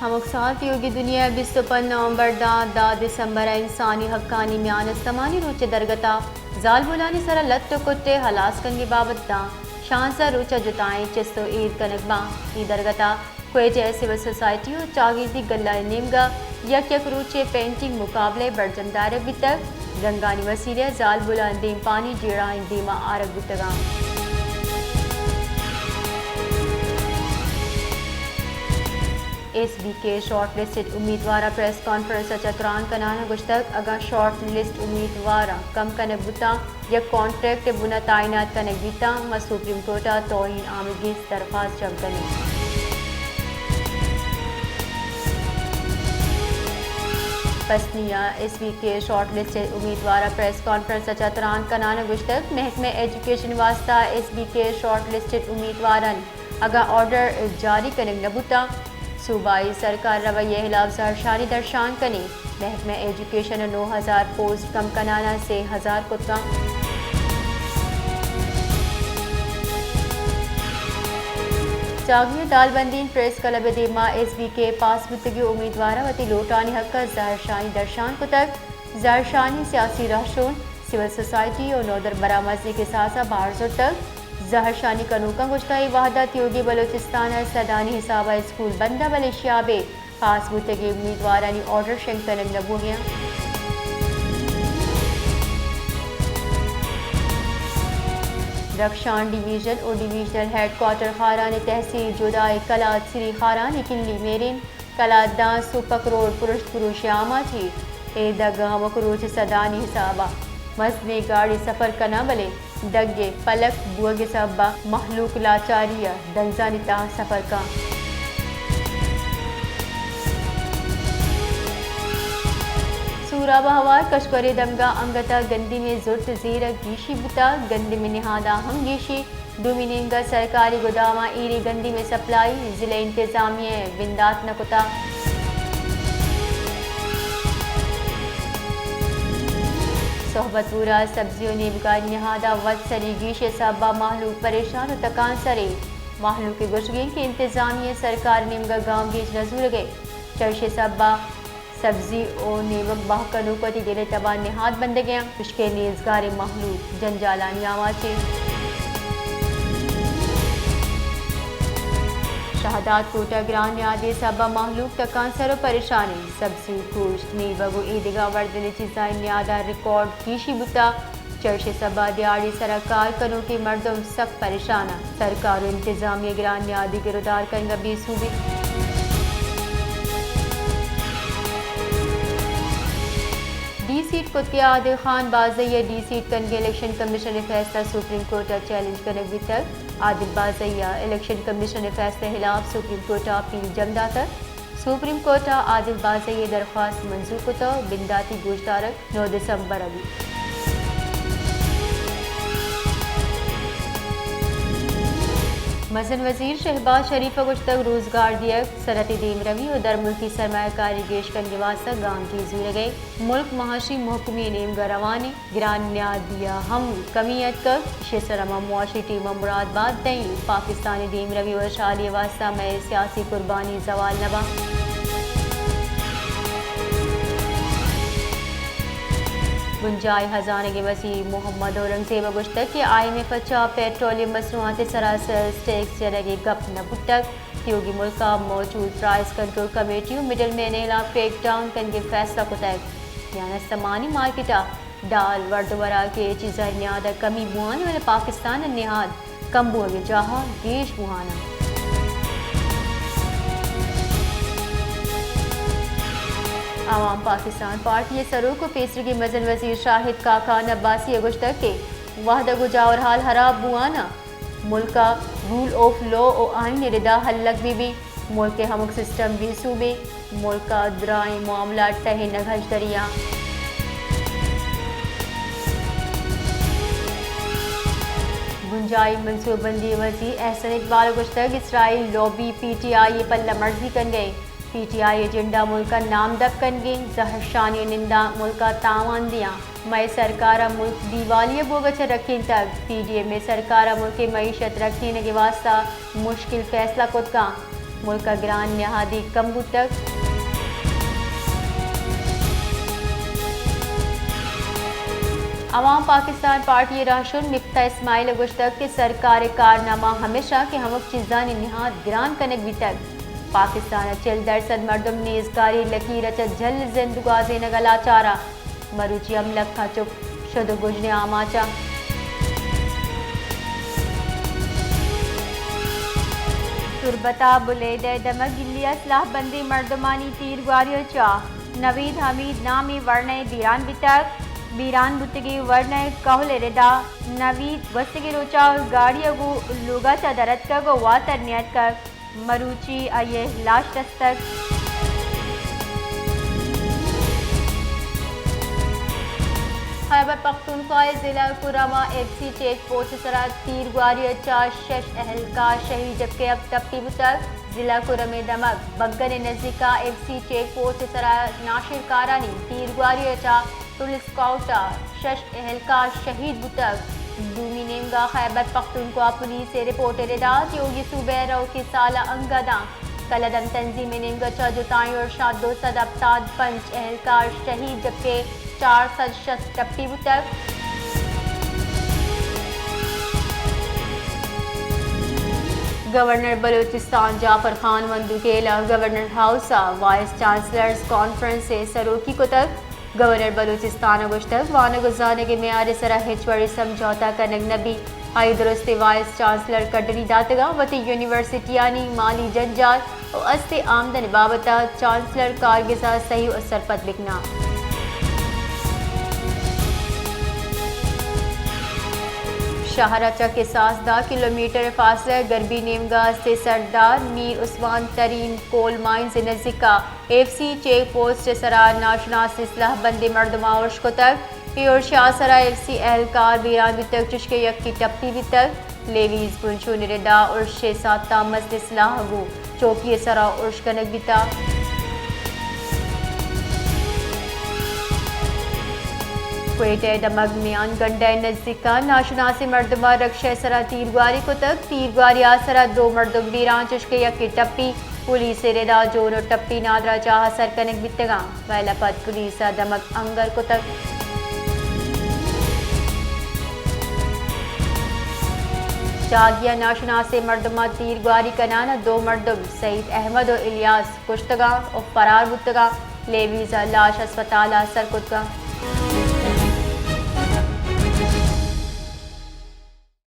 ہمک سال تیوگیں دنیا ءَ بیست ءُ پنچ نومبر داں دہ دسمبر ءَ انسانی حقانی میان استمانی روچ ءِ درگت ءَ زالبولانی سرا لٹ ءُ کٹ ءِ ہلاس کنگ ءِ بابت داں شانزدہ روچ ءَ جتائیں چست ءُ ایر کنگ باں۔ اے درگت ءَ کوئٹہ ءِ سول سوسائٹی ءُ چاگردی گلہ ءِ نیمگ ءَ یک یک روچے پینٹنگ مقابلہ ءِ برجم دارگ بیتگ۔ رنگانی وسیلہ ءَ زالبولاں دیمپانی جیڑھائیں دیما آرگ بوتگاں۔ ایس بی کے شارٹ لسٹڈ امیدواراں پریس کانفرنس ءَ چہ تران کنان ءَ گوشتگ، اگاں شارٹ لسٹ امیدواراں کم کنگ بوتاں یا کانٹریکٹ ءِ بنا تعینات کنگ بیتاں، ما سپریم کورٹ ءَ توہین آمیزیں درخواست جم کنیں۔ پسنی ءَ ایس بی کے شارٹ لسٹڈ امیدواراں پریس کانفرنس ءَ چہ تران کنان ءَ گوشتگ، محکمہ ایجوکیشن ءِ واستہ ایس بی کے شارٹ لسٹڈ امیدواراں اگاں آرڈر جاری کنگ نہ بوتاں، صوبائی سرکار ءِ رویہ ءِ ہلاپ زہرشانی درشان کنیں۔ محکمہ ایجوکیشن ءَ نو ہزار پوسٹ کم کنان ءَ سے ہزار کتاں۔ چاگی ءِ دالبندین پریس کلب ءِ دیما ایس بی کے پاس بوتگیں امیدواراں وتی لوٹانی حق ءَ زہرشانی درشان کتگ۔ زہرشانی سیاسی رہشون، سول سوسائٹی ءُ نودربراں مزنیں کساس ءَ بہر زرتگ۔ زہرشانی کنوکاں گوشتگ، اے وہد ءَ تیوگیں بلوچستان ءَ سدانی حساب ءَ اسکول بند ءَ، بلے شیاب ءِ پاس بوتگیں امیدوارانی آرڈر شنگ کنگ نہ بوگی انت۔ رخشان ڈویژن ءُ ڈویژنل ہیڈ کوارٹر خاران ءِ تحصیل جودا ءِ کلات سری خاران ءِ کلی میرین کلات داں سوپک روڈ پرشت پروش ءِ آماچ اے۔ اے دگ ءَ ہمک روچ سدانی حساب ءَ مزنیں گاڑی سفر کناں، بلے دگ ءِ پلک بوگ ءِ سبب ءَ مہلوک لاچاری ءَ دنزانی تہا سفر کاں۔ سوراب ءَ ہوار کشکور ءِ دمگ ءَ انگت ءَ گندم ءِ زرت زیرگ گیشی بوتگ، گندم ءِ نہاداں ہم گیشی۔ دومی نیمگ ءَ سرکاری گداماں ایری گندم ءِ سپلائی ضلع انتظامیہ ءَ بندات نہ کتگ۔ صحبت پور ءَ سبزی ءُ نیبگانی نہاد ءَ وت سری گیش ءِ سبب ءَ مہلوک پریشان ءُ تکانسر اِنت۔ مہلوک ءِ گوشگ اِنت کہ انتظامیہ ءَ سرکار ءِ نیمگ ءَ گامگیج نہ زورگ ءَ، چریشی ءِ سبب ءَ سبزی ءُ نیبگ بہا کنوک وتی دل ءِ تب ءَ نہاد بندگ ءَ اَنت، پشکے نیزگاریں مہلوک جنجالانی آماچ اِنت۔ شہداد کوٹ ءَ گران نیادی ءِ سبب ءَ مہلوک تکانسر ءُ پریشان اِنت۔ سبزی، گوشت، نیبگ ءُ ایدگہ وردنی چیزانی نیاد ءَ ریکارڈ گیشی بوتگ۔ چریشی ءِ سبب ءَ دیہاڑی ءِ سرا کار کنوکیں مردم سک پریشان اَنت۔ سرکار ءُ انتظامیہ گران نیادی گر ءُ دار کنگ ءَ بے سوب اِنت۔ ڈی سیٹ کتگ ءَ عادل خان بازئی ءَ ڈی سیٹ کنگ ءِ الیکشن کمیشن ءِ فیصلہ سپریم کورٹ ءَ چیلنج کنگ بیتگ۔ عادل بازئی ءَ الیکشن کمیشن ءِ فیصلہ ءِ ہلاپ سپریم کورٹ ءَ اپیل جم داتگ۔ سپریم کورٹ ءَ عادل بازئی ءِ درخواست منظور کتگ، بنداتی گوشدارگ نو دسمبر ءَ بیت۔ مزن وزیر شہباز شریف ءَ گوشتگ، روزگار دیگ، صنعتی دیمروی ءُ درملکی سرمایہ کاری گیش کنگ ءِ واستہ گامگیج زورگ ءَ ملک معاشی مھکمی ءِ نیمگ ءَ روان اِنت۔ گران نیادی ءَ ہم کمی اتکگ، ایشی ءِ سرا ما معاشی ٹیم ءَ مراد بات دئیں، پاکستان ءِ دیمروی ءُ وشھالی ءِ واستہ مئے سیاسی قربانی زوال نہ باں۔ بنجاہی ہزانگ ءِ وزیر محمد اورنگزیب ءَ گوشتگ کہ آئی ایم ایف ءَ چہ پیٹرولیم مصنوعات ءِ سرا سیلز ٹیکس جنگ ءِ گپ نہ بوتگ، تیوگیں ملک ءَ موجود پرائس کنٹرول کمیٹی ءُ مڈل مین ءِ ہلاپ کریک ڈاؤن کنگ ءِ فیصلہ کتگ، میان استمانی مارکیٹ ءَ دال، ورد ءُ وراک ءِ چیزانی نیاد ءَ کمی بوان، بلے پاکستان ءِ نیاد کم بوگ ءِ جاہ ءَ گیش بوان اَنت۔ عوام پاکستان پارٹی ءِ سروک ءُ پیسریگیں مزن وزیر شاہد خاقان عباسی ءَ گوشتگ کہ وھد ءَ گوں جاورحال ہراب بوان اَنت، ملک ءَ رول آف لا ءُ آئین ءِ ردا ہلگ بہ بیت۔ ملک ءِ ہمک سسٹم بے سوب اِنت، ملک ءَ درائیں معاملات ٹہینگ ہژدری اَنت۔ بنجاہی منصوبہ بندی ءِ وزیر احسن اقبال ءَ گوشتگ، اسرائیل لابی پی ٹی آئی ءِ پلہ مرزی کنگ ءَ اِنت، پی ٹی آئی ءِ ایجنڈا ملک ءَ نامدپ کنگ ءَ اِنت، زہرشانی ءُ ننداں ملک ءَ تاوان دیاں۔ مئے سرکار ءَ ملک دیوالیہ بوگ ءَ چہ رکینتگ۔ پی ڈی ایم ءِ سرکار ءَ ملک ءِ معیشت رکینگ ءِ واستہ مشکل فیصلہ کت کنت۔ ملک ء گران نہادی کم بوتگ۔ عوام پاکستان پارٹی ء راہشون مفتاح اسماعیل ء گوشتگ کہ سرکار ء کارنامہ ہمیش انت کہ ہمک چیزانی نہاد گران کنگ بیتگ۔ پاکستان ء چل درسد مردم نیزگاری لکیر ء چہ جھل زند گوازینگ ء لاچار انت۔ مروچی ہم لکھاں چک شد ء گژن ء آماچ انت۔ تربت ء بلیدہ ء دمگ گلی ء سلاہ بندیں مردمانی تیرگواری ء چہ نوید حمید نامیں ورنئے بیران بیتگ۔ بیران بوتگیں ورنئے کہول ء ردا نوید گوستگیں روچ ء گاڑی ء گوں لوگ ء چہ در اتکگ ء واتر نیاتکگ۔ مروچی آئی ء لاش رستگ۔ خیبر پختونخوا ء ضلع کرم ء ایف سی چیک پوسٹ ء سرا تیرگواری ء چہ شش اہلکار شہید جبکہ ہپت ٹپی بوتگ۔ ضلع کرم ء دمگ بگن ء نزیک ء ایف سی چیک پوسٹ ء سرا ناشرکارانی تیرگواری ء چہ پولیس اسکاؤٹ ء شش اہلکار شہید بوتگ۔ دومی نیمگا خیبر پختونخوا پولیس ء رپورٹ ء ردا تیوگی صوبہ ء روکی سال ء انگہ داں کلدم تنظیم ء نیمگا چہ جتائیں ارشا دو سد ہپتاد پنچ اہلکار شہید جبکہ چار سد شست ٹپی بوتگ۔ گورنر بلوچستان جعفر خان مندوکیل ء گورنر ہاؤس ء وائس چانسلرز کانفرنس ء سروکی کتگ۔ گورنر بلوچستان ء گوشتگ، وانگ ء زانگ ء معیار ء سرا ہچ وڑیں سمجھوتہ کنگ نہ بیت۔ آئی ء درستیں وائس چانسلر کڈنی داتگ ء وتی یونیورسٹیانی مالی جنجال ء استیں آمدن ء بابت ء چانسلر کارگس ء سہی ء سرپد بہ کناں۔ شہر ء چہ کساس دہ کلومیٹر فاصلہ ء گربی نیمگا استیں سردار میر عثمان ترین کول مائنز ء نزیکا ایف سی چیک پوسٹ ء سرا ناشناسیں سلاہ بندیں مردماں ارش کتگ۔ اے ارش ء سرا ایف سی اہلکار بیران بیتگ، چشکہ یکے ٹپی بیتگ۔ لیویز بنشون ء ردا ارش ء ساعتاں مزنیں سلاہ گوں چوکی ء سرا ارش کنگ بیتگ۔ کوئٹہ ء دمگ میان گنڈہ ء نزیکا ناشناسیں مردماں رکشہ ء سرا تیرگواری کتگ۔ تیرگواری ء سرا دو مردم بیران، چشکہ یکے ٹپی۔ پولیس ء ردا جون ء ٹپی نادراہ جاہ ء سر کنگ بیتگاں۔ ویل ء پد پولیس ء دمگ انگر کتگ۔ جاگی ء ناشناسیں مردماں تیرگواری کنان ء دو مردم سعید احمد ء الیاس کشتگاں ء فرار بوتگاں۔ لیویز ء لاش ہسپتال ء سر کتگاں۔